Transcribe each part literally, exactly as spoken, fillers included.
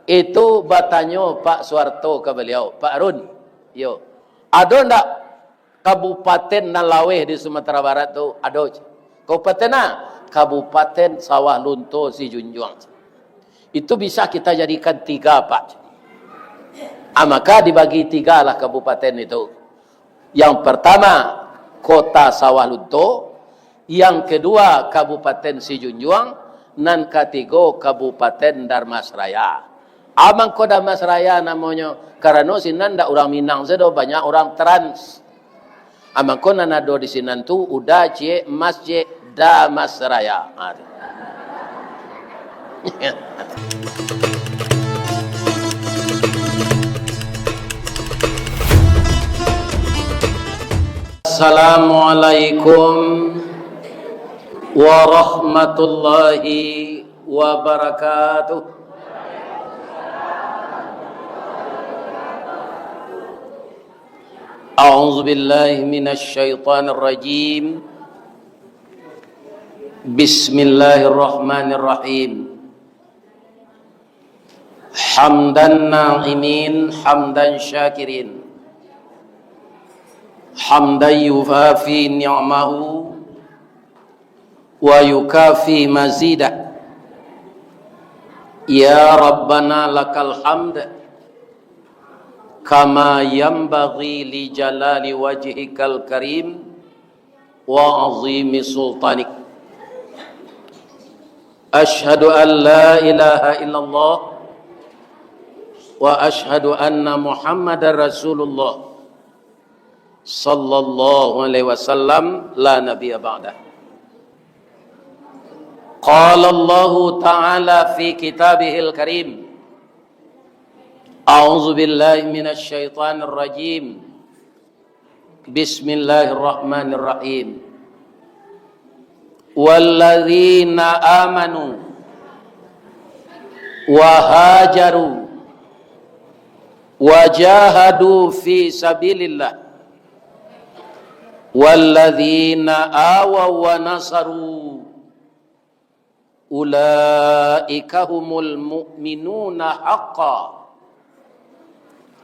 Itu batanyo Pak Suharto ka baliau, "Pak Run, yo, ado ndak kabupaten nan laweh di Sumatera Barat tu?" "Ado, cek." "Kabupaten a?" "Kabupaten Sawah Lunto Sijunjuang, cek. Itu bisa kita jadikan tiga, Pak, cek." Ah, maka dibagi tigalah kabupaten itu. Yang pertama, Kota Sawah Lunto, yang kedua, Kabupaten Sijunjuang, nan katigo, Kabupaten Dharmasraya. Amangko Dharmasraya namonyo, karano sinan ndak urang Minang se doh, banyak urang Trans. Amangko nan ado di sinan tu, uda ciek, mas ciek, Dharmasraya. Ha, tu. Assalamualaikum warahmatullahi wabarakatuh. A'udzubillahi minasyaitonirrajim. Bismillahirrahmanirrahim. Hamdan na'imin, hamdan syakirin. Hamdan yuwafi ni'amahu wa yukafi mazidah. Ya Rabbana lakal hamd, kama yanbaghi li jalali wajhikal karim wa azimi sultanik. Asyhadu an la ilaha illallah wa asyhadu anna Muhammadar Rasulullah sallallahu alaihi wasallam, la nabiyya ba'dah. Qala Allahu ta'ala fi kitabihil karim, a'udzu billahi minasy syaithanir rajim. Bismillahirrahmanirrahim. Walladzina amanu wa hajaru wa jahadu fi sabilillah, walladzina awaw wa nasaru, ulaika humul mu'minuna haqqa,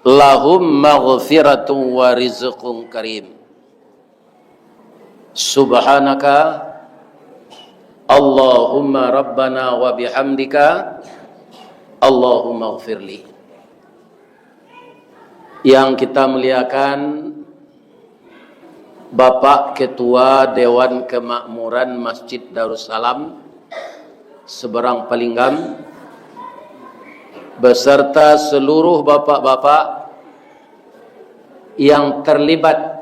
lahum maghfiratun wa rizqun karim. Subhanaka Allahumma Rabbana wa bihamdika, Allahumma ghfirli. Yang kita muliakan, Bapak Ketua Dewan Kemakmuran Masjid Darussalam Seberang Palinggam, beserta seluruh bapak-bapak yang terlibat,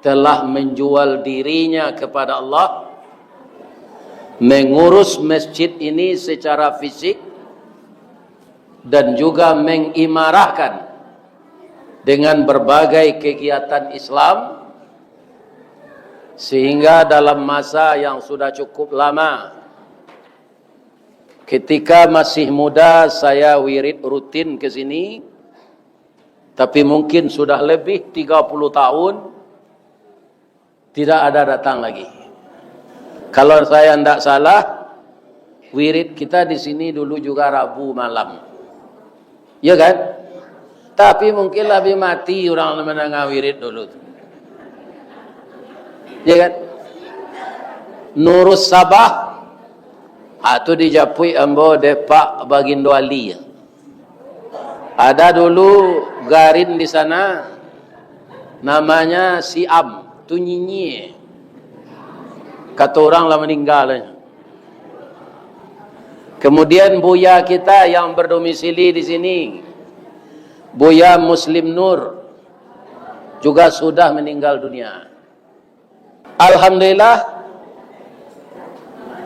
telah menjual dirinya kepada Allah, mengurus masjid ini secara fisik, dan juga mengimarahkan dengan berbagai kegiatan Islam, sehingga dalam masa yang sudah cukup lama, ketika masih muda, saya wirid rutin ke sini, tapi mungkin sudah lebih tiga puluh tahun, tidak ada datang lagi. Kalau saya ndak salah, wirid kita di sini dulu juga Rabu malam. Ya kan? Tapi mungkin lah bi mati urang mandanga wirid dulu tu. Ya kan? Nurus Sabah, ah, tu dijapuik ambo dek Pak Bagindo Ali. Ada dulu garin di sana, namanya Siam, tu nyinyie. Kato urang lah maninggal. Kemudian buya kita yang berdomisili di sini, Buya Muslim Nur, juga sudah meninggal dunia. Alhamdulillah,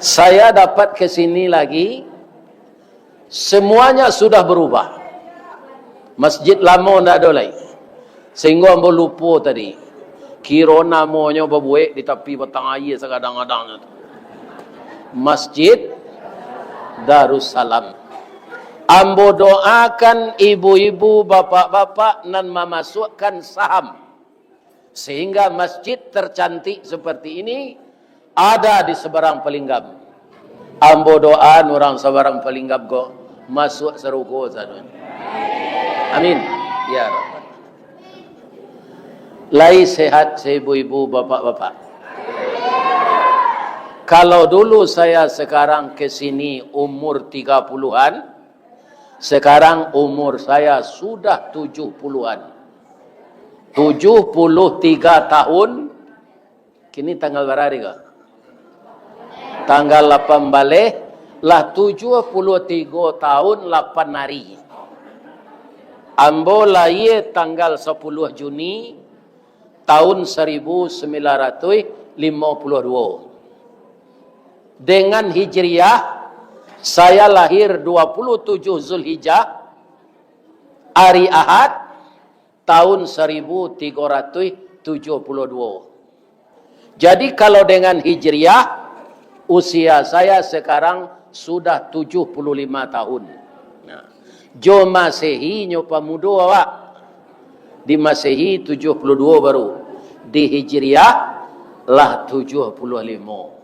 saya dapat ke sini lagi, semuanya sudah berubah. Masjid lamo ndak ado lai. Sehingga ambo lupo tadi. Kiro namonyo babuek di tapi batang aia sagadang-gadangnyo tu. Masjid Darussalam. Ambo doakan ibu-ibu, bapak-bapak nan mamasuakkan saham, sehingga masjid tercantik seperti ini ada di Seberang Palinggam. Ambo doaan urang Seberang Palinggam ko, masuak sarugo sadonya. Amin. Ya Rabbal. Lai sehat, ibu-ibu, bapak-bapak? Kalau dulu saya, sekarang ke sini umur tiga puluhan, sekarang umur saya sudah tujuh puluhan. Tujuh puluh tiga tahun, kini tanggal bara hari ko? Tanggal lapan baleh, lah tujuh puluh tigo tahun lapan hari. Ambo lahia tanggal sapuluah Juni tahun saribu sambilan ratuih limo puluah duo. Dengan Hijriah, saya lahir dua puluh tujuh Zulhijjah, hari Ahad, tahun saribu tigo ratuih tujuah puluah duo. Jadi, kalau dengan Hijriah, usia saya sekarang sudah tujuah puluah lima tahun. Nah, jo Masehi nyo pamudo awak. Di Masehi tujuah puluah duo baru. Di Hijriah lah tujuah puluah limo.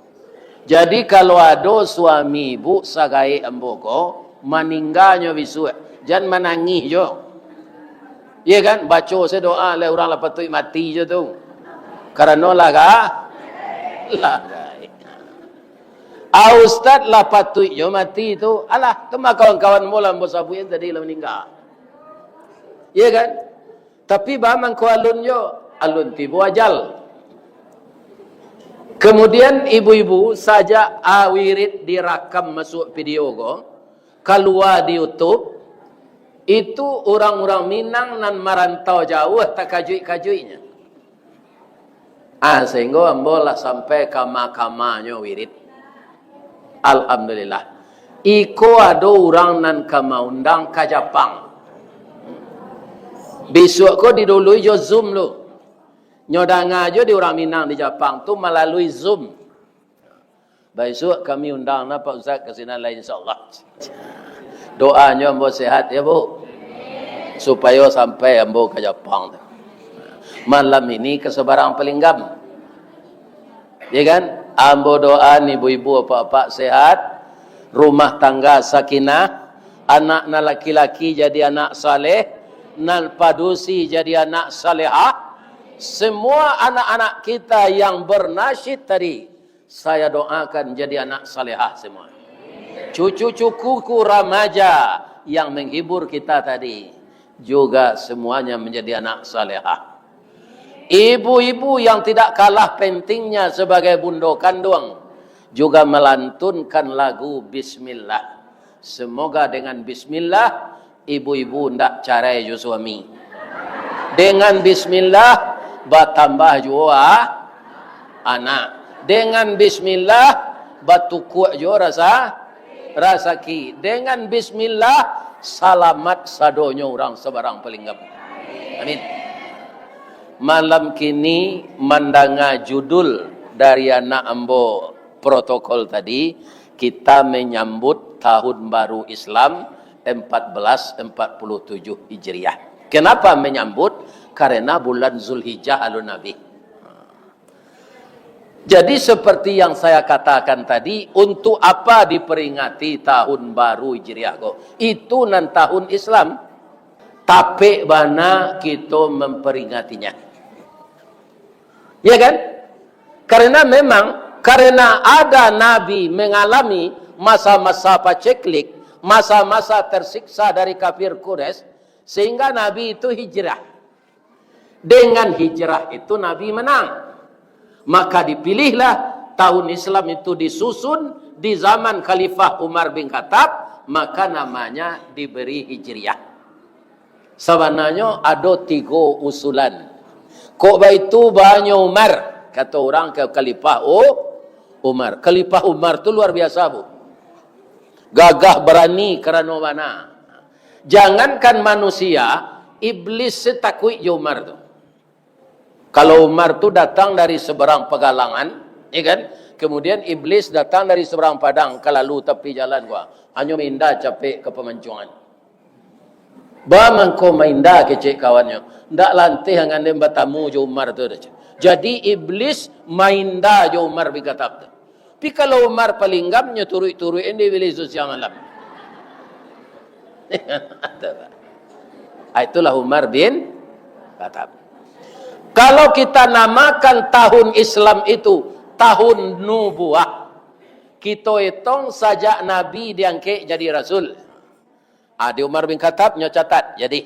Jadi, kalau ado suami ibu sagaek ambo ko, maningganyo bisuak, jan manangih jo. Iya kan? Baco se doa, lah urang lah patuik mati jo tu. Karano lah ga-, lah gaek. Ah, ustaz lah patuik jo mati tu. Alah, tu mah kawan-kawan ambo lah ambo sabuik tadi lah maningga. Iya kan? Tapi ba mangko alun jo, alun tibo ajal. Kemudian ibu-ibu, sajak a wirid dirakam masuak video ko, kalua di YouTube, itu urang-urang Minang nan marantau jauah takajuik-kajuiknyo. Ah, sahinggo ambo lah sampai kama-kamanyo wirid. Alhamdulillah. Iko ado urang nan ka maundang ka Japang. Bisuak ko didului jo Zoom lu. Nyo danga jo di urang Minang di Japang tu malalui Zoom. Baisuak kami undang nah Pak Ustaz ka sinan lai, insyaallah. Doanyo ambo sehat ya, Bu. Supayo sampai ambo ka Japang tu. Malam ini ka Sabarang Palinggam. Ya kan? Ambo doa ni ibu-ibu, apak-apak sehat, rumah tangga sakinah, anak nan laki-laki jadi anak saleh, nan padusi jadi anak salehah. Semua anak-anak kita yang bernasyid tadi, saya doakan jadi anak salehah semua. Cucu-cucuku remaja yang menghibur kita tadi juga semuanya menjadi anak salehah. Ibu-ibu yang tidak kalah pentingnya sebagai bundo kanduang juga melantunkan lagu Bismillah. Semoga dengan Bismillah, ibu-ibu ndak carai jo suami. Dengan Bismillah, batambah juo a-, anak. Dengan Bismillah, batukuak juo rasa, rasaki. Dengan Bismillah, salamat sadonyo urang Sabarang Palinggam. Amin. Malam kini mandanga judul dari anak ambo protokol tadi, kita menyambut tahun baru Islam empat belas empat puluh tujuh Hijriah. Kenapa menyambut? Karena bulan Zulhijjah alun abih. Jadi, seperti yang saya katakan tadi, untuk apa diperingati tahun baru Hijriah ko? Itu nan tahun Islam. Tapek bana kito memperingatinya. Ya kan? Karena memang, karena ada Nabi mengalami masa-masa paceklik, masa-masa tersiksa dari kafir Quraisy, sehingga Nabi itu hijrah. Dengan hijrah itu Nabi menang. Maka dipilihlah tahun Islam itu disusun di zaman Khalifah Umar bin Khattab, maka namanya diberi Hijriah. Sabananyo ado tigo usulan. Kok baitu banyo Umar, kato urang ka Khalifah U-, Umar. Khalifah Umar tu luar biasa, Bu. Gagah barani karano bana. Jangankan manusia, iblis se takuik jo Umar tu. Kalau Umar tu datang dari seberang pagalangan, ya kan? Kemudian iblis datang dari seberang padang, ka lalu tapi jalan gua. Hanyo mainda capek ka pamancuangan. Ba mangko mainda kecek kawannyo. Ndak lanteh angan den batamu jo Umar tu, dah. Jadi iblis mainda jo Umar bin Khattab tu. Tapi kalau Umar Palinggam nyo turuik-turuik den iblis tu siang malam. Ah, itulah Umar bin Khattab. Kalau kita namakan tahun Islam itu tahun nubuah, kito etong sajak Nabi diangkek jadi rasul. Ah, di Umar bin Khattab nyo catat, jadi.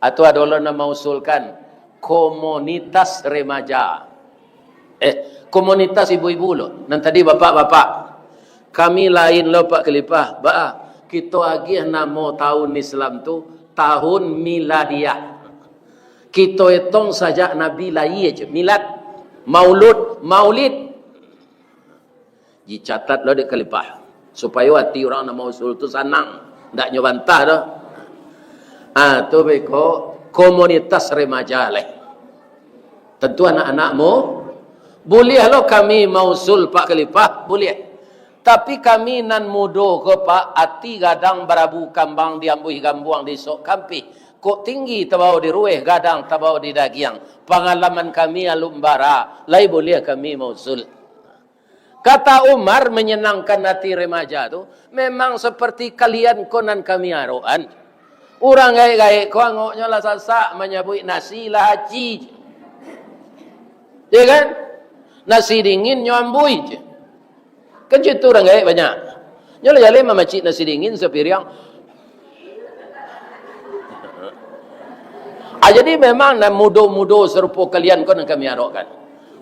Atau ado lo nan mausulkan komunitas remaja. Eh, komunitas ibu-ibu lo. Nan tadi bapak-bapak. Kami lain lo, Pak Khalifah. Ba, kito agiah namo tahun Islam tu tahun miladiah. Kito etong sajak Nabi lahia je. Milad, maulud, maulid. Dicatat lo dek Khalifah, supayo ati urang nan mausul tu sanang, ndak nyo bantah doh. Ah, tu beko komunitas remaja lai. Tentu anak-anak mu, buliah lo kami mausul, Pak Khalifah, buliah. Tapi kami nan mudo ko, Pak, ati gadang barabu kambang, diambuih gambuang di sok kampih. Kok tinggi tabao di rueh, gadang tabao di dagiang. Pangalaman kami alun bara, lai buliah kami mausul. Kata Umar manyanangkan ati remaja tu, "Memang saparti kalian ko nan kami arokan. Urang gaek-gaek ko angoknyo lah sasak manyabuik nasi lah aci je. Ya kan? Nasi dingin nyo ambuih je. Kan cam itu urang gaek banyak. Nyo lah jaleh mamacik nasi dingin sapiriang." Ah, jadi memang nan mudo-mudo sarupo kalian ko nan kami arokkan.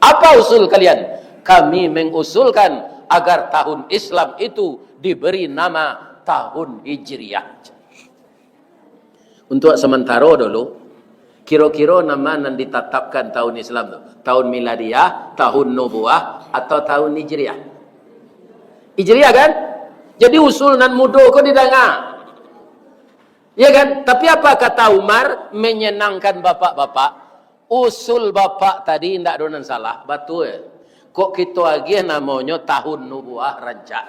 Apa usul kalian? Kami mengusulkan agar tahun Islam itu diberi nama tahun Hijriah. Untuk sementara dulu, kiro-kiro nama nan ditatapkan tahun Islam tu? Tahun Miladiah, tahun Nubuah, atau tahun Hijriah? Hijriah kan? Jadi usul nan mudo ko didanga. Ya kan? Tapi apa kata Umar? Menyenangkan bapak-bapak. Usul bapak tadi indak ado nan salah. Batua. Kok kito agiah namonyo tahun nubuah, rancak.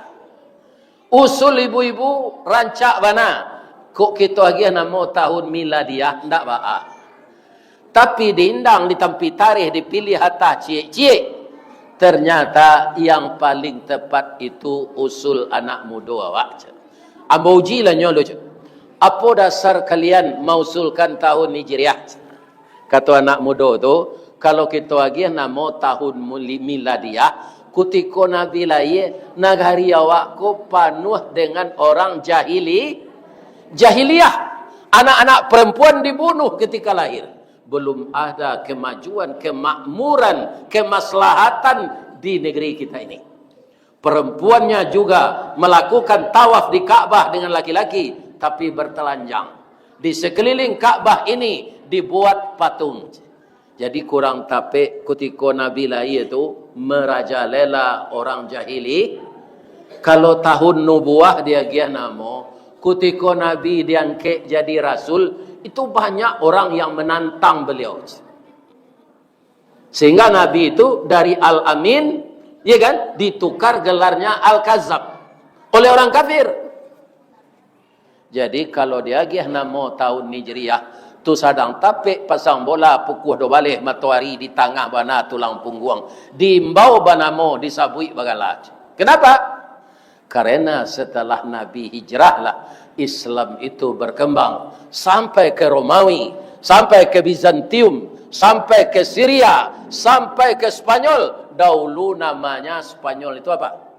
Usul ibu-ibu rancak bana. Kok kito agiah namo tahun miladiah, ndak baa. Tapi diindang, ditampik tarikh, dipiliah atah ciek-ciek. Ternyata yang paling tepat itu usul anak mudo awak. Ambo uji lah nyo lu, cak. Apo dasar kalian mausulkan tahun Hijriah? Kato anak mudo tu, kalau kito agiah namo tahun muli-, miladiah, kutiko Nabi lahia, nagari awak ko panuah dengan orang jahili-, jahiliah. Anak-anak perempuan dibunuh ketika lahir. Belum ada kemajuan, kemakmuran, kemaslahatan di negeri kita ini. Perempuannya juga melakukan tawaf di Ka'bah dengan laki-laki, tapi bertelanjang. Di sekeliling Ka'bah ini dibuat patung. Jadi kurang tapek, kutiko Nabi lahia tu, marajalela orang jahili. Kalau tahun nubuah diagiah namo, kutiko Nabi diangkek jadi rasul, itu banyak orang yang menantang beliau. Sehingga Nabi itu dari Al-Amin, ya kan, ditukar gelarnya Al-Kazab oleh orang kafir. Jadi, kalau diagiah namo tahun Hijriah, tu sadang tapek pasang bola, pukua duo baleh matoari di tangah bana tulang pungguang, diimbau banamo, disabuik bagala. Kenapa? Karena setelah Nabi hijrahlah Islam itu berkembang sampai ke Romawi, sampai ke Bizantium, sampai ke Syria, sampai ke Spanyol. Dahulu namanya Spanyol itu apa?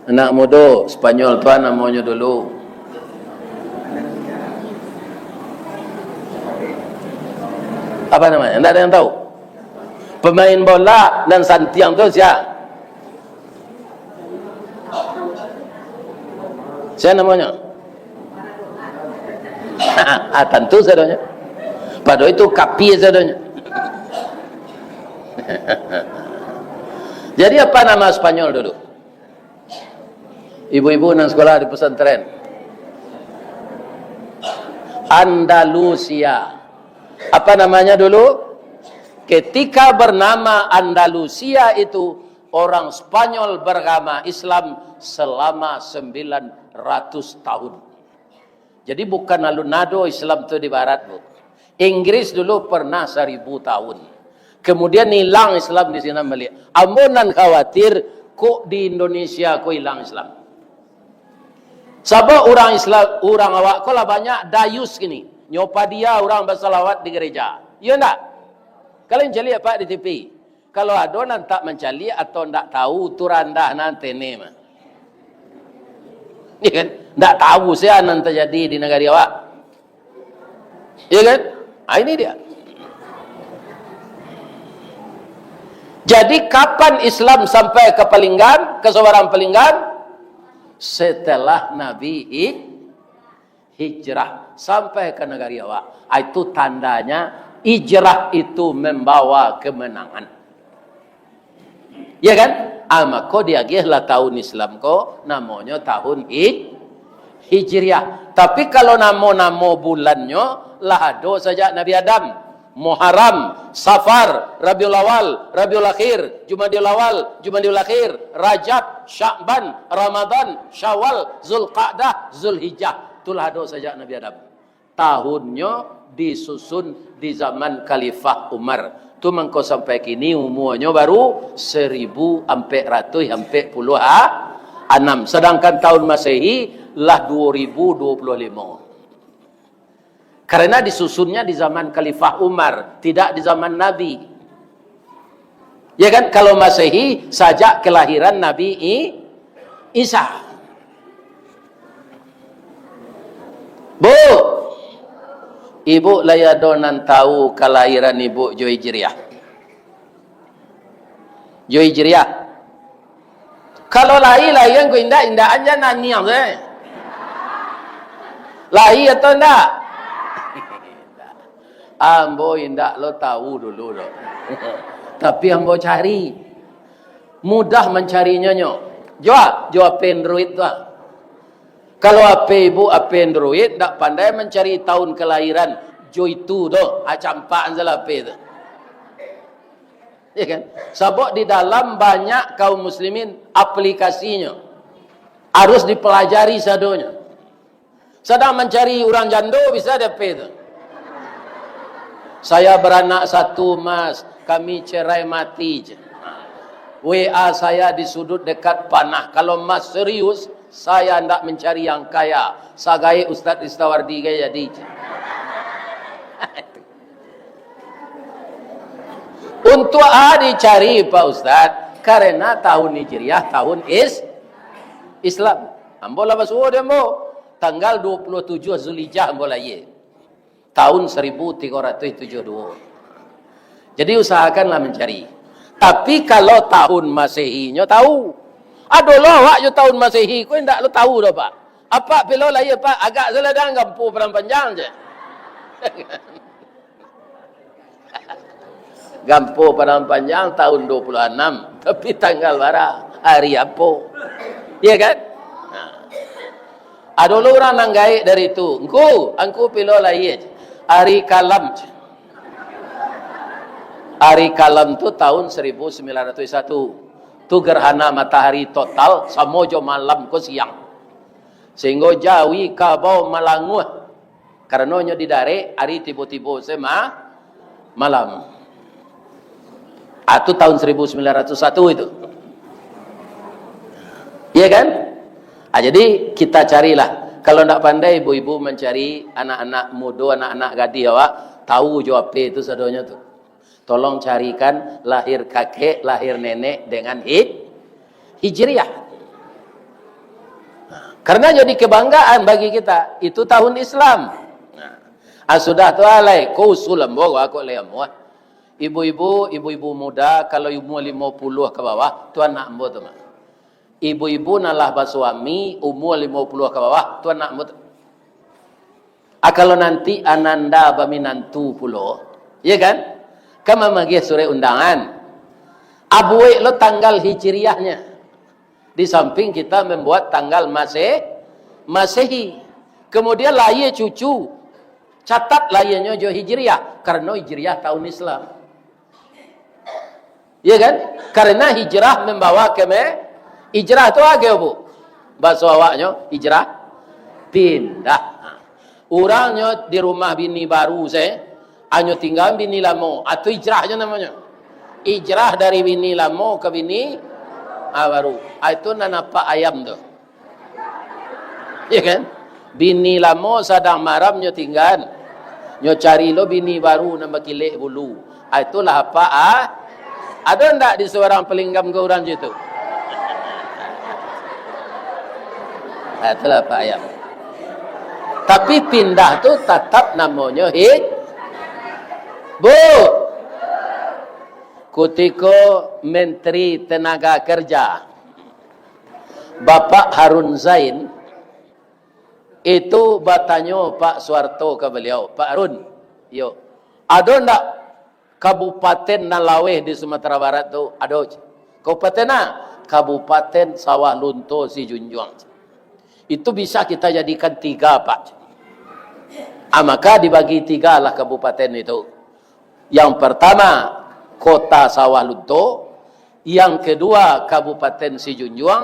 Anak mudo, Spanyol tu namonyo dulu. Apa namanya? Ndak ada yang tahu. Pemain bola nan santiang tu sia? Sia namonyo? Ah, tantu sadonyo. Padahal itu kapia sadonyo. Jadi apa nama Spanyol dulu? Ibu-ibu nan sekolah di pesantren. Andalusia. Apa namanya dulu? Ketika bernama Andalusia itu, orang Spanyol beragama Islam selama sembilan ratus tahun. Jadi bukan alun ado Islam tu di barat, Bu. Inggris dulu pernah saribu tahun. Kemudian hilang Islam di sinan baliak. Ambo nan khawatir, kok di Indonesia ko hilang Islam. Sabab urang Islam, urang awak ko lah banyak dayus kini. Nyo padia urang basalawat di gereja. Iyo ndak? Kalian caliak, Pak, di T V. Kalau ado nan tak mancaliak atau ndak tahu, tu randah nan tene mah. Iya kan? Ndak tahu sia nan tajadi di nagari awak. Iya kan? Ah, ini dia. Jadi, kapan Islam sampai ka Palinggan, ka Sabarang Palinggan? Setelah Nabi hi-, hijrah sampai ka nagari awak. Ah, itu tandanya hijrah itu membawa kemenangan. Ya kan? Ah, mako diagiahlah tahun Islam ko, namonyo tahun Hi-, Hijriah. Tapi kalau namo-namo bulannyo lah ado sajak Nabi Adam. Muharram, Safar, Rabiul Awal, Rabiul Akhir, Jumadil Awal, Jumadil Akhir, Rajab, Sya'ban, Ramadan, Syawal, Zulqa'dah, Zulhijjah. Tu lah ado sajak Nabi Adam. Tahunnyo disusun di zaman Khalifah Umar. Tu mangko sampai kini umuanyo baru seribu ampek ratuih ampek puluah anam. Sadangkan tahun Masehi lah dua ribu dua puluh limo. Karena disusunnya di zaman Khalifah Umar, tidak di zaman Nabi. Ya kan? Kalau Masehi, sajak kelahiran Nabi I-, Isa. Bu, ibu lai ado nan tahu kelahiran ibu jo Hijriah? Jo Hijriah. Kalau lai, lai kan ko indak, indak aja naniang tu, eh. Lai atau indak? Ambo indak lo tahu dulu doh. Tapi ambo cari. Mudah mancarinyo nyo. Jo a, jo H P Android tu a. Kalau H P ibu H P Android, ndak pandai mancari tahun kelahiran jo itu doh, a, campakan salah H P tu. Ya kan? Sabab di dalam banyak kaum muslimin aplikasinyo. Harus dipelajari sadonyo. Sadang mancari urang jando bisa di H P tu. "Saya beranak satu, Mas. Kami cerai mati," je. "W A saya di sudut dekat panah. Kalau Mas serius, saya ndak mencari yang kaya. Sagaek Ustaz Ristawardi gaya jadi," je. Untuak a dicari, Pak Ustaz, karena tahun Hijriah, tahun is-, Islam. Ambo lah basuo di ambo. Tanggal dua puluh tujuh Zulhijjah ambo lahia. Tahun seribu tiga ratus tujuh puluh dua. Jadi usahakanlah mencari. Tapi kalau tahun Masehinyo tahu. Ado lo awak jo tahun Masehi, ko indak lo tahu doh, Pak. Apak pilo lahia, Pak? Agak saladang Gampo Padang Panjang je. Gampo Padang Panjang tahun dua puluh anam, tapi tanggal bara? Hari apo? Ya kan? Nah. Ado lo urang nan gaek dari tu. "Ngku, angku pilo lahia?" "Hari Kalam." Hari Kalam tu tahun seribu sembilan ratus satu. Tu gerhana matahari total, samo jo malam ko siang. Sehinggo jawi kabau malanguah. Karano nyo didarek, ari tibo-tibo se ma-, malam. Ah, tu tahun seribu sembilan ratus satu itu. Iya kan? Ah, jadi kita carilah. Kalau ndak pandai ibu-ibu mancari anak-anak mudo, anak-anak gadih awak, tahu jo apo itu sadonyo tu. Tolong carikan lahir kakek, lahir nenek dengan hij-, Hijriah. Karena jadi kebanggaan bagi kita, itu tahun Islam. Nah, ah, sudah tu alai, ko usul ambo, ko lai ambo. Ibu-ibu, ibu-ibu muda, kalau umur lima puluh ke bawah, tu anak ambo tu mah. Ibu-ibu nan lah basuami, umur lima puluh ke bawah, tu anak ambo tu. Ah, kalau nanti ananda baminantu pulo, ya kan? Kan mamagiah surek undangan. Ah, buek lo tanggal hijriahnyo. Di samping kita membuat tanggal Mase-, Masehi. Kemudian lahia cucu, catat lahianyo jo hijriah, karano hijriah tahun Islam. Iya kan? Karena hijrah membawa keme-, hijrah tu apo, Bu? Baso awaknyo, hijrah, pindah. Urangnyo di rumah bini baru se, anyo tingga bini lamo. Ah, tu hijrahnyo namonyo. Hijrah dari bini lamo ka bini, ah, baru. Ah, itu nan apak ayam tu. Ya kan? Bini lamo sadang maram nyo tinggan. Nyo cari lo bini baru nan bakilek bulu. Ah, itulah apak, ah. Ado ndak di surang Pelinggam ko urang cam itu? Ah, itulah apak ayam. Tapi pindah tu tatap namonyo hij-, Bu, kutiko Menteri Tenaga Kerja, Bapak Harun Zain, itu batanyo Pak Suharto ka baliau, "Pak Harun, yo, ado ndak kabupaten nan laweh di Sumatera Barat tu?" "Ado." "Kabupaten a?" "Kabupaten Sawah Lunto Sijunjuang." "Itu bisa kita jadikan tiga, Pak." Ah, maka dibagi tigalah kabupaten itu. Yang pertama, Kota Sawah Lunto, yang kedua, Kabupaten Sijunjuang,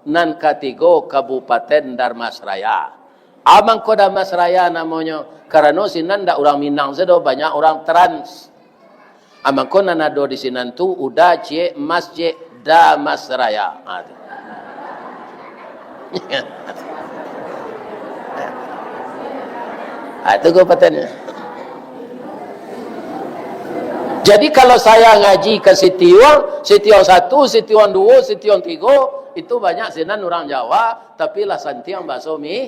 nan katigo, Kabupaten Dharmasraya. Amangko Dharmasraya namonyo, karano sinan ndak urang Minang sado, banyak urang Trans. Amangko nan ado di sinan tu, Uda ciek, Mas ciek, Dharmasraya. Ha, tu. Ha, tu kabupaten. Jadi, kalau saya ngaji ka Sitiuang, Sitiuang satu, Sitiuang duo, Sitiuang tigo, itu banyak sinan urang Jawa, tapi lah santiang baso Mi-,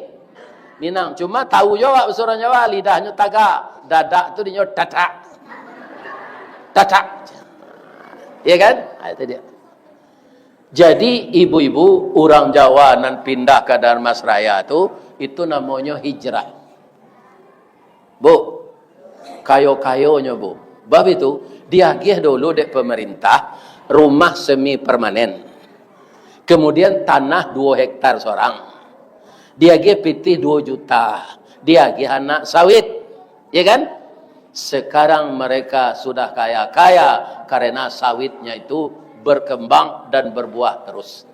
Minang. Cuma tahu jo awak baso urang Jawa, lidahnyo taga, dadak tu dinyo dadak. Dadak. Iya kan? Ha, itu dia. Jadi, ibu-ibu, urang Jawa nan pindah ka Dharmasraya tu, itu namonyo hijrah. Bu, kayo-kayonyo, Bu. Bab itu, diagiah dulu dek pemerintah rumah semi permanen. Kemudian tanah duo hektar sorang. Diagiah pitih duo juta. Diagiah anak sawit. Ya kan? Sekarang mereka sudah kaya-kaya karena sawitnya itu berkembang dan berbuah terus.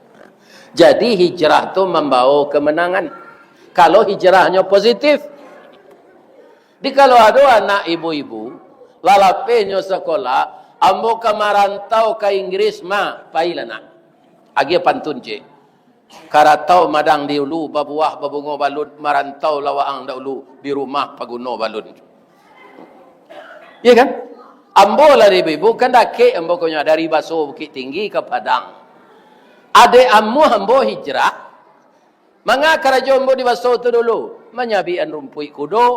Jadi hijrah tu mambawa kemenangan. Kalau hijrahnyo positif. Di kalau ado anak ibu-ibu, lalapehnyo sekolah, "Ambo ka marantau ka Inggris, Ma." "Pailah, Nak." Agiah pantun, Cik. Karatau madang di ulu, babuah babungo balun, marantau lah waang dahulu, di rumah paguno balun. Iya kan? Ambo lah di ibu-ibu, kan dakek ambo ko nyo dari Baso Bukik Tinggi ka Padang. Adek amuah ambo hijrah, manga karajo ambo di Baso tu dulu, manyabikan rumpuik kudo,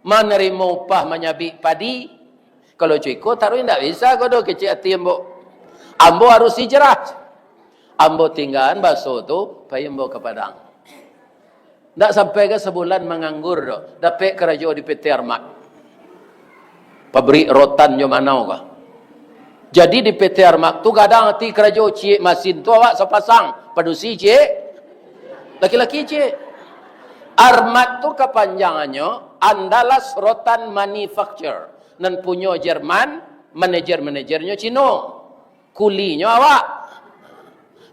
manarimo upah manyabik padi. Kalau cuko taruih ndak bisa ko do kecek ati ambo. Ambo harus hijrah. Ambo tinggaan Baso tu, pai ambo ka Padang. Ndak sampai ka sabulan manganggur do, dapek karajo di P T Armat. Pabrik rotan jo manau ka. Jadi di P T Armat tu gadang ati karajo ciek masin tu awak sapasang, padusi ciek, laki-laki ciek. Armat tu kapanjangannyo Andalas Rotan Manufacture, nan punyo Jerman, manajer-manajernyo Cino, kulinyo awak.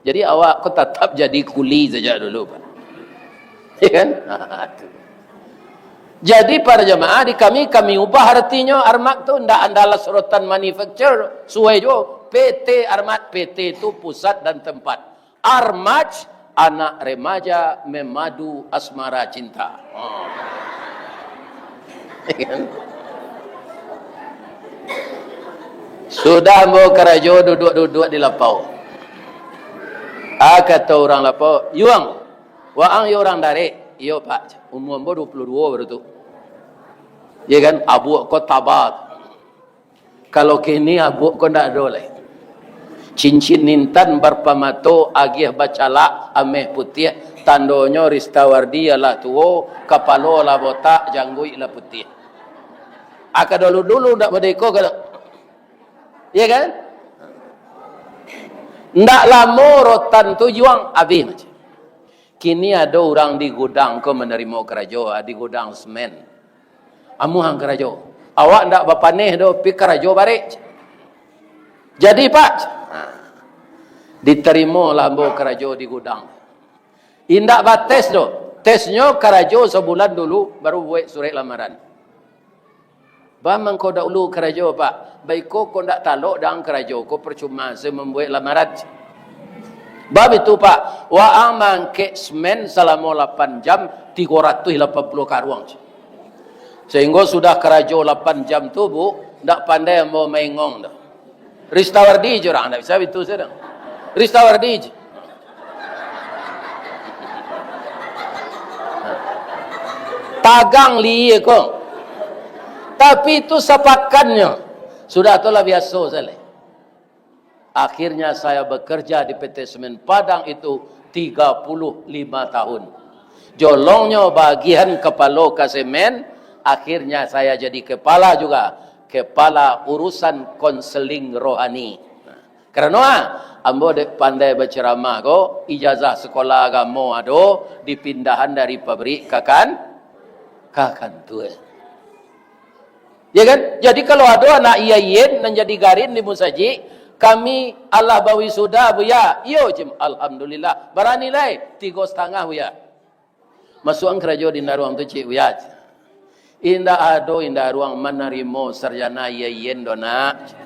Jadi awak ko tatap jadi kuli sajak dulu, Pak. Ya kan? Ha, tu. Jadi para jamaah, di kami, kami ubah artinyo Armat tu, ndak Andalas Rotan Manufacture, suai jo P T Armat, P T tu pusat dan tempat. Armaj, anak remaja memadu asmara cinta. Oh. Sudah ambo karajo duduak-duduak di lapau. Ah, kato urang lapau, "Yuang, waang yo urang Darek?" "Iyo, Pak. Umua ambo duo puluah duo baru tu." Ya kan? Abuak ko taba. Kalau kini abuak ko ndak ado lai. Cincin intan barpamato, agiah bacalak, ameh putiah, tandonyo Ristawardi alah tuo, kapalo lah botak, jangguik lah putiah. Aka dulu-dulu ndak badeko ka. Iya kan? Ndak lamo rotan tu juang, abih macam. Kini ado urang di gudang ko manarimo karajo, di gudang semen. Amuah ang karajo. Awak ndak bapaneh doh, pi karajo barek. Jadi, Pak, ha, ditarimolah ambo karajo di gudang. Indak bates doh. Tesnyo karajo sabulan dulu, baru buek surek lamaran. Ba mangko dahulu karajo, Pak. Baiko ko ndak talok dang karajo ko, percuma se mambuek lamaran. Bab itu, Pak, waang maangkek semen salamo lapan jam, tigo ratuih lapan puluah karuang. Sahinggo sudah karajo lapan jam tu, Bu, ndak pandai ambo maengong doh. Ristawardi je urang, ndak bisa bitu sadang. Ristawardi je. Tagang li ko. Tapi itu sapakannyo. Sudah tu lah biaso sajo. Akhirnya saya bekerja di P T Semen Padang itu tiga puluh lima tahun. Jolongnyo bagian kepala ka semen, akhirnya saya jadi kepala juga, kepala urusan konseling rohani. Karano, ah, ambo dek pandai baceramah ko, ijazah sekolah agamo ado, dipindahan dari pabrik ka kan-, ka kantua. Ya kan? Jadi, kalau ado anak iyayen nan jadi garin di musajik, "Kami alah bawisuda, Buya." "Iyo, Cim." "Alhamdulillah." "Bara nilai?" "Tigo satangah, Buya." "Masuakan karajo di indak aruang tu, ciek, Buya." "Indak ado indak aruang manarimo sarjana iyayen doh, Nak."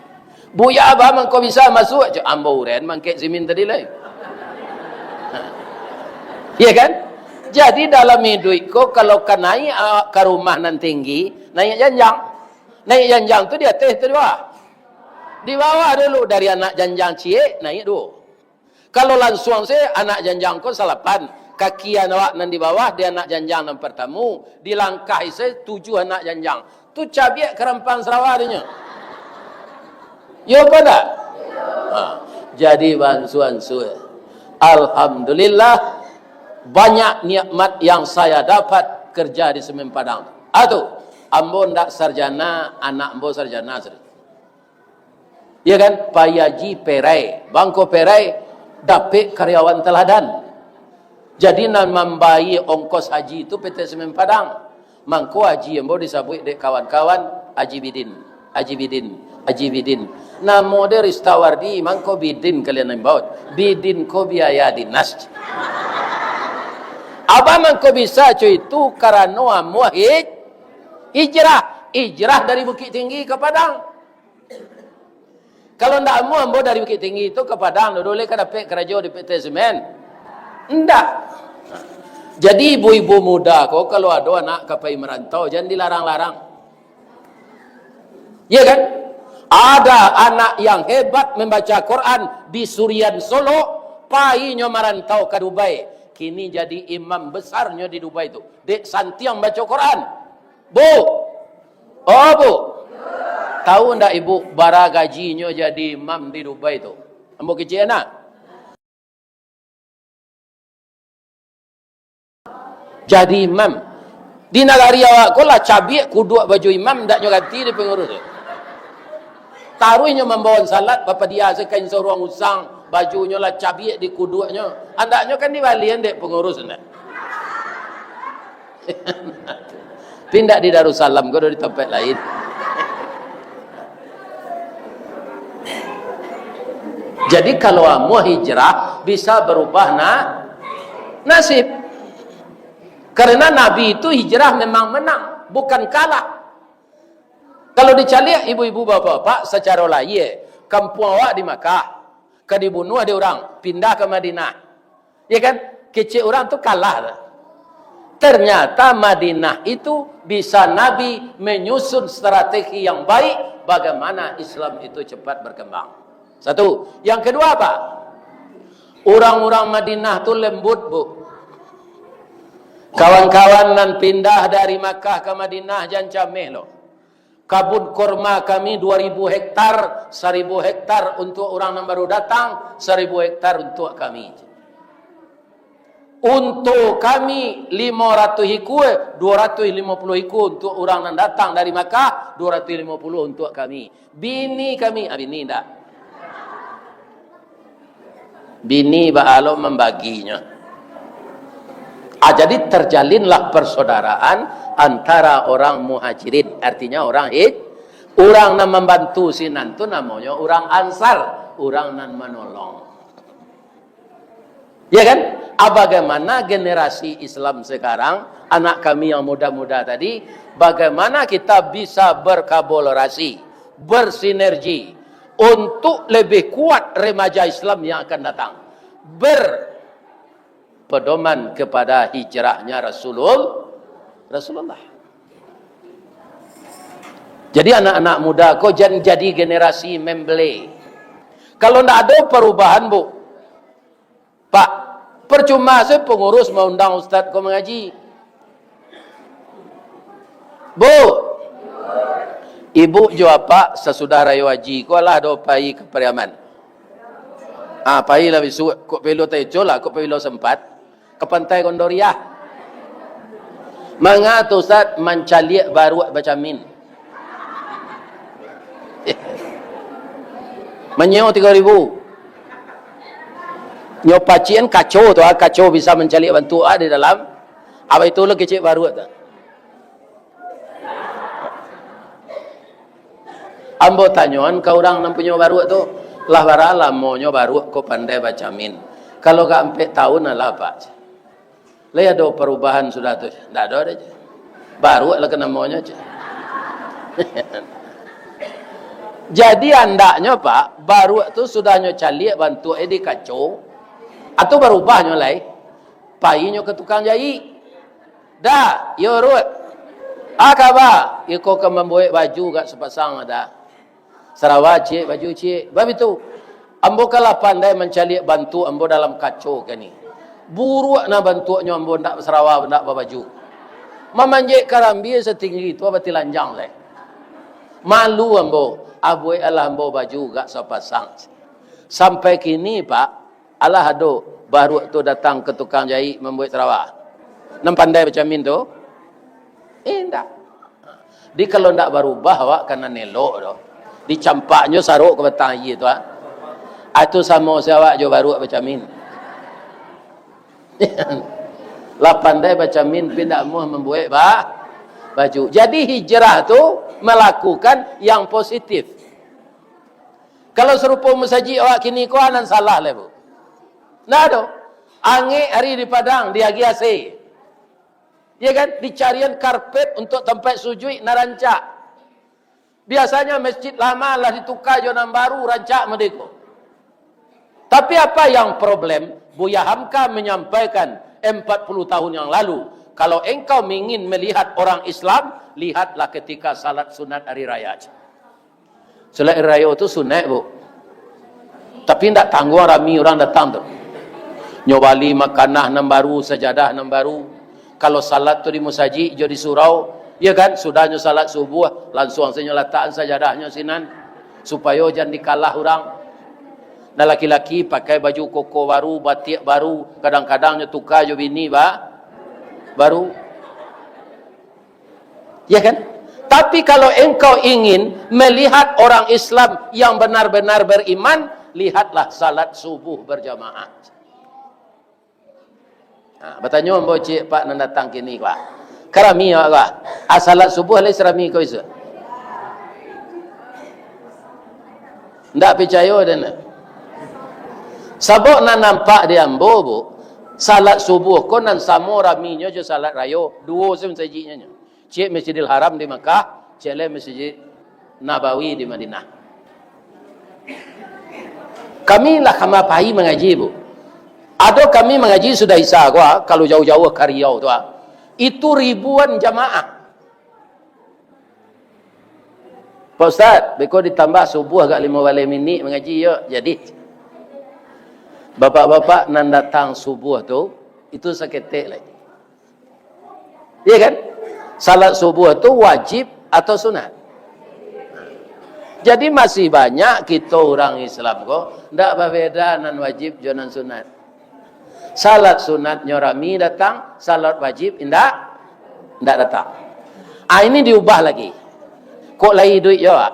"Buya, baa mangko bisa masuak?" "Cak ambo uren mangkek simin tadi lai." Iya kan? Jadi, dalam iduik ko, kalau ka naiak awak ka rumah nan tinggi, naiak janjang. Naiak janjang tu di ateh atau di bawah? Di bawah dulu, dari anak janjang ciek, naiak duo. Kalau lansuang se, anak janjang ko salapan, kaki awak nan di bawah di anak janjang nan partamo, dilangkahi se tujuah anak janjang. Tu cabiak karampang sarawa tu nyo. Yo apo ndak? Ha, jadi baansua-ansua. Alhamdulillah, banyak nikmat yang saya dapat kerja di Semen Padang. Ah, tu, ambo ndak sarjana, anak ambo sarjana sudah. Ya kan? Pai haji perai. Bangko perai, dapek karyawan teladan. Jadi, nan mambayia ongkos haji tu P T Semen Padang. Mangko haji ambo disabuik dek kawan-kawan, Haji Bidin, Haji Bidin, Haji Bidin. Namo dia Ristawardi, mangko Bidin kalian nan baot. Bidin ko biaya dinas. Abah mangko bisa co itu karano amuah hij-, hijrah. Hijrah dari Bukittinggi ka Padang. Kalau ndak amuah ambo dari Bukittinggi tu ka Padang, dulu lai ka dapek karajo di P T Semen? Ndak. Jadi, ibu-ibu muda ko, kalau ado anak ka pai marantau, jan dilarang-larang. Iya kan? Ada anak yang hebat membaca Quran di Surian Solok, painyo marantau ka Dubai. Kini jadi imam besarnyo di Dubai tu. Dek santiang baco Quran. Bu, oh, Bu, tahu ndak Ibu bara gajinyo jadi imam di Dubai tu? Ambo kecek nah. Jadi imam. Di nagari awak ko lah cabiak kuduak baju imam, ndak nyo ganti di pangurus tu. Taruih nyo mambawan salat, bapadia se kain saruang usang, bajunyo lah cabiak di kuduaknyo. Andaknyo kan dibalian dek pangurus, ndak? Tapi ndak di Darussalam, ko di tampek lain. Jadi, kalau amuah hijrah, bisa barubah na-, nasib. Karena Nabi itu hijrah memang menang, bukan kalah. Kalau dicaliak ibu-ibu, bapak-bapak, sacaro lahia, kampuang awak di Makkah, ka dibunuah dek urang, pindah ka Madinah. Ya kan? Kecek urang tu kalah. Ternyata Madinah itu bisa Nabi menyusun strategi yang baik bagaimana Islam itu cepat berkembang. Satu. Yang kedua apa? Urang-urang Madinah tu lembut, Bu. Kawan-kawan nan pindah dari Makkah ka Madinah jan cameh lo. Kabun korma kami dua ribu hektar, saribu hektar untuk urang nan baru datang, saribu hektar untuk kami. Unta kami limo ratuih ikua, dua ratuih limo puluah ikua untuk urang nan datang dari Makkah, dua ratuih limo puluah untuk kami. Bini kami, ah, bini indak. Bini baa lo mambaginyo. Ah, jadi terjalinlah persaudaraan antara orang Muhajirin, artinya orang hij-, urang nan mambantu sinan tu namonyo urang Ansar, urang nan manolong. Ya kan? Ah, bagaimana generasi Islam sekarang, anak kami yang muda-muda tadi, bagaimana kita bisa berkolaborasi, bersinergi untuk lebih kuat remaja Islam yang akan datang? berpedoman kepada hijrahnya Rasulul-, Rasulullah. Jadi anak-anak muda ko jan jadi generasi membelai. Kalau ndak ado perubahan, Bu, Pak, percuma se pengurus maundang ustaz ko mangaji. Bu, ibu jo apak sasudah rayo haji ko alah do pai ka Pariaman. Ah, pailah bisuak, kok pilo Taico lah, kok pilo sempat, ka Pantai Gondoriah. Manga tu, Ustaz, mancaliak baruak bacamin. Manyeo tigo ribu. Nyo pacian kaco tu, ah, kaco bisa mancaliak bantuak, ah, di dalam. Abah itu lo kecek baruak tu. Ambo tanyoan ka urang nan punyo baruak tu, lah bara lamonyo baruak ko pandai bacamin? Kalau ka ampek taun alah, Pak. Lai ado parubahan sudah tu? Ndak ado doh. Baruak lah ka namonyo, cek. Jadi andaknyo, Pak, baruak tu sudah nyo caliak bantuak e di kaco, atau barubahnyo lai, painyo ka tukang jaik. Da, iyo Ruth. A kaba, iko ka mambuek baju gak sapasang, Da. Sarawa ciek, baju ciek. Bab itu, ambo kan lah pandai mancaliak bantuak ambo dalam kaco kini. Buruak nah bantuaknyo, ambo ndak basarawa, ndak babaju. Mamanjek karambia satinggi tu batilanjang lai. Malu ambo, abuek alah ambo baju gak sapasang. Sampai kini, Pak, alah ado baruak tu datang ka tukang jaik mambuek sarawa? Nan pandai bacamin tu? Indak. Di kalau ndak barubah awak ka nan elok tu. Dicampaknyo sarok ka batang aia tu, ah. Ah, tu samo se awak jo baruak bacamin. Lah pandai bacamin, pi ndak amuah mambuek ba-, baju. Jadi hijrah tu melakukan yang positif. Kalau sarupo masajik awak kini ko, a nan salah lai, Bu? Ndak ado. Angek hari di Padang, diagiah A C. Ya kan? Dicarian karpet untuk tampek sujuik nan rancak. Biasanya masjid lama lah dituka jo nan baru, rancak mode ko. Tapi apa yang problem? Buya Hamka menyampaikan empat puluh tahun yang lalu, kalau engkau ingin melihat orang Islam, lihatlah ketika salat sunat hari raya. Salat hari rayo tu sunat, Bu. Tapi ndak tangguang rami urang datang tu. Nyo bali makanah nan baru, sajadah nan baru. Kalau salat tu di musajik jo di surau, ya kan, sudah nyo salat subuah, lansuang se nyo latakan sajadahnyo sinan, supayo jan dikalah urang. Nan laki-laki pakai baju koko baru, batiak baru, kadang-kadang nyo tuka jo bini ba-, baru. Ya kan? Tapi kalau engkau ingin melihat orang Islam yang benar-benar beriman, lihatlah salat subuh berjamaah. Ha, batanyo ambo ciek, Pak, nan datang kini, Pak. Ka rami awak, Pak. Ah, salat subuh lai sarami ko isuak. Ndak picayo den. Sabab nan nampak di ambo, Bu, salat subuh ko nan samo raminyo jo salat rayo, duo se masajiknyo nyo. Ciek Masjidil Haram di Makkah, ciek lai Masjid Nabawi di Madinah. Kami lah kama pai mangaji, Bu. Ado kami mangaji sudah Isya ko, ah, kalau jauah-jauah ka Riau tu, ah. Itu ribuan jamaah. Pak Ustaz, beko ditambah subuh agak limo baleh minik mangaji, yo. Jadi, bapak-bapak nan datang subuh tu, itu saketek lai. Iya kan? Salat subuh tu wajib atau sunat? Jadi, masih banyak kito urang Islam ko, ndak babeda nan wajib jo nan sunat. Salat sunatnyo rami datang, salat wajib indak, indak datang. Ah, ini diubah lagi. Kok lai iduik yo, Pak?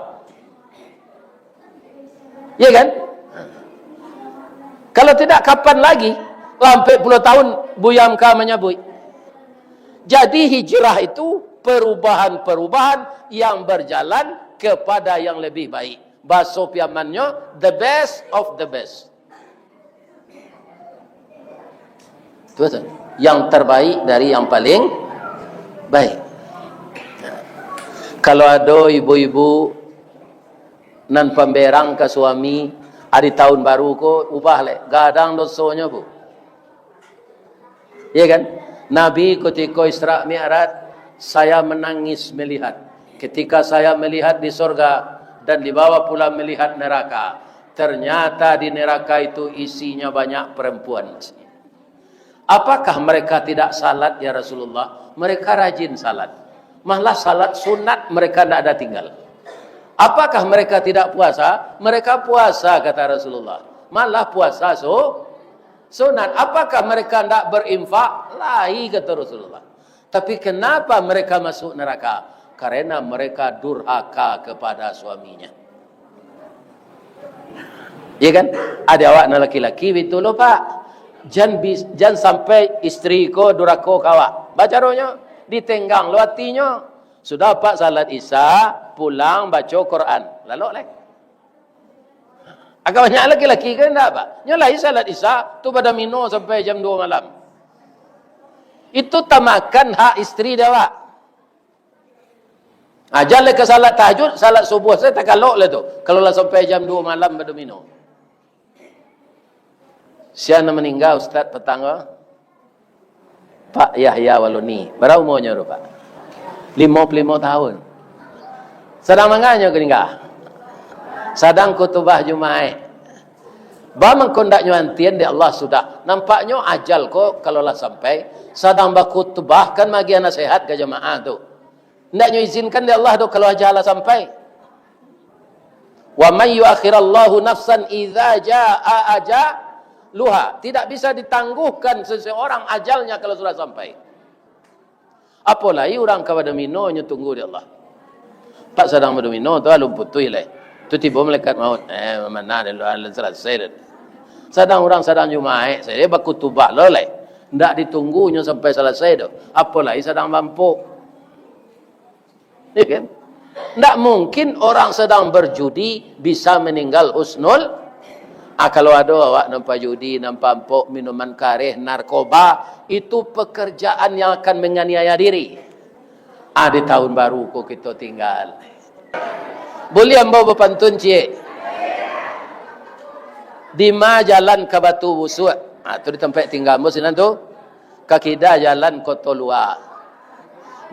Ya kan? Kalau tidak, kapan lagi? Lah ampek puluah tahun Buya Hamka manyabuik. Jadi, hijrah itu perubahan-perubahan yang berjalan kepada yang lebih baik. Baso Piamannyo, the best of the best. Tu, tu. Yang terbaik dari yang paling baik. Kalau ado ibu-ibu nan pamberang ka suami, Ari tahun baru ko ubah lai, gadang dosonyo, Bu. Iya kan? Nabi kutiko Isra Mi'raj, "Saya menangis melihat. Ketika saya melihat di sorga dan dibawa pula melihat neraka, ternyata di neraka itu isinya banyak perempuan." "Apakah mereka tidak salat, ya Rasulullah?" "Mereka rajin salat. Malah salat sunat mereka tidak ada tinggal." "Apakah mereka tidak puasa?" "Mereka puasa," kata Rasulullah. "Malah puasa su-, sunat." "Apakah mereka tidak berinfak?" "Lai," kata Rasulullah. "Tapi kenapa mereka masuk neraka?" "Karena mereka durhaka kepada suaminya." Iya kan? Ado awak nan laki-laki bitu lo, Pak. Jan bis-, jan sampai istri ko durako ka awak. Bacaronyo, ditenggang lo atinyo. Sudah, Pak, salat Isya, pulang baco Quran. Lalok lai. Agak banyak laki-laki kan ndak, Pak? Nyo lai salat Isya, tu badomino sampai jam dua malam. Itu tamakan hak istri dek awak. Aja lai ka salat tahajud, salat subuh sajo takalok lai tu. Kalau lah sampai jam dua malam badomino. Sia nan maningga, Ustaz, patang ko? Pak Yahya Waloni. Bara umonyo tu, Pak? Limo puluah limo tahun. Sadang manga nyo maningga? Sadang khutubah Jumaik. Ba mangko ndak nyo antian dek Allah sudah. Nampaknyo ajal ko kalau lah sampai, sadang bakhutubah kan maagiah nasihat ka jamaah tu. Ndak nyo izinkan dek Allah doh kalau ajal lah sampai. "Wa may yuakhirallahu nafsan idza jaa ajaluha." Tidak bisa ditangguhkan seseorang ajalnya kalau sudah sampai. Apo lai urang ka badomino nyo tunggu dek Allah. Pak sadang badomino tu alun putuih lai. Tu tibo malaikat maut. Eh, mana dah lu alun salasai dah. Sadang urang sadang Jumaik sajo bakutubah lo lai. Ndak ditunggu nyo sampai salasai doh. Apo lai sadang bampok. Ya kan? Ndak mungkin orang sadang berjudi bisa maninggal husnul. Ah, kalau ado awak nan pajudi, nan pampok, minuman kareh, narkoba, itu pekerjaan yang akan menganiaya diri. Ah, di tahun baru ko kito tinggal. Buliah ambo bapantun ciek? Dima jalan ka Batu Busuak? Ah, tu di tampek tingga ambo sinan tu. Ka kida jalan Koto Lua.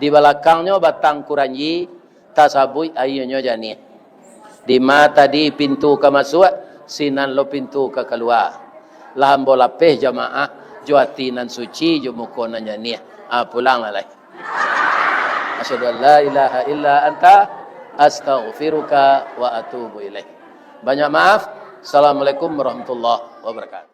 Di balakangnyo Batang Kuranji, tasabuik aianyo janiah. Dima tadi pintu ka masuak, sinan lo pintu ka kalua. Lah ambo lapeh jamaah, jo ati nan suci, jo muko nan janiah. Ah, pulang lah lai. Asyhadu an la ilaha illa anta, astaghfiruka wa atubu ilaik. Banyak maaf. Assalamualaikum warahmatullahi wabarakatuh.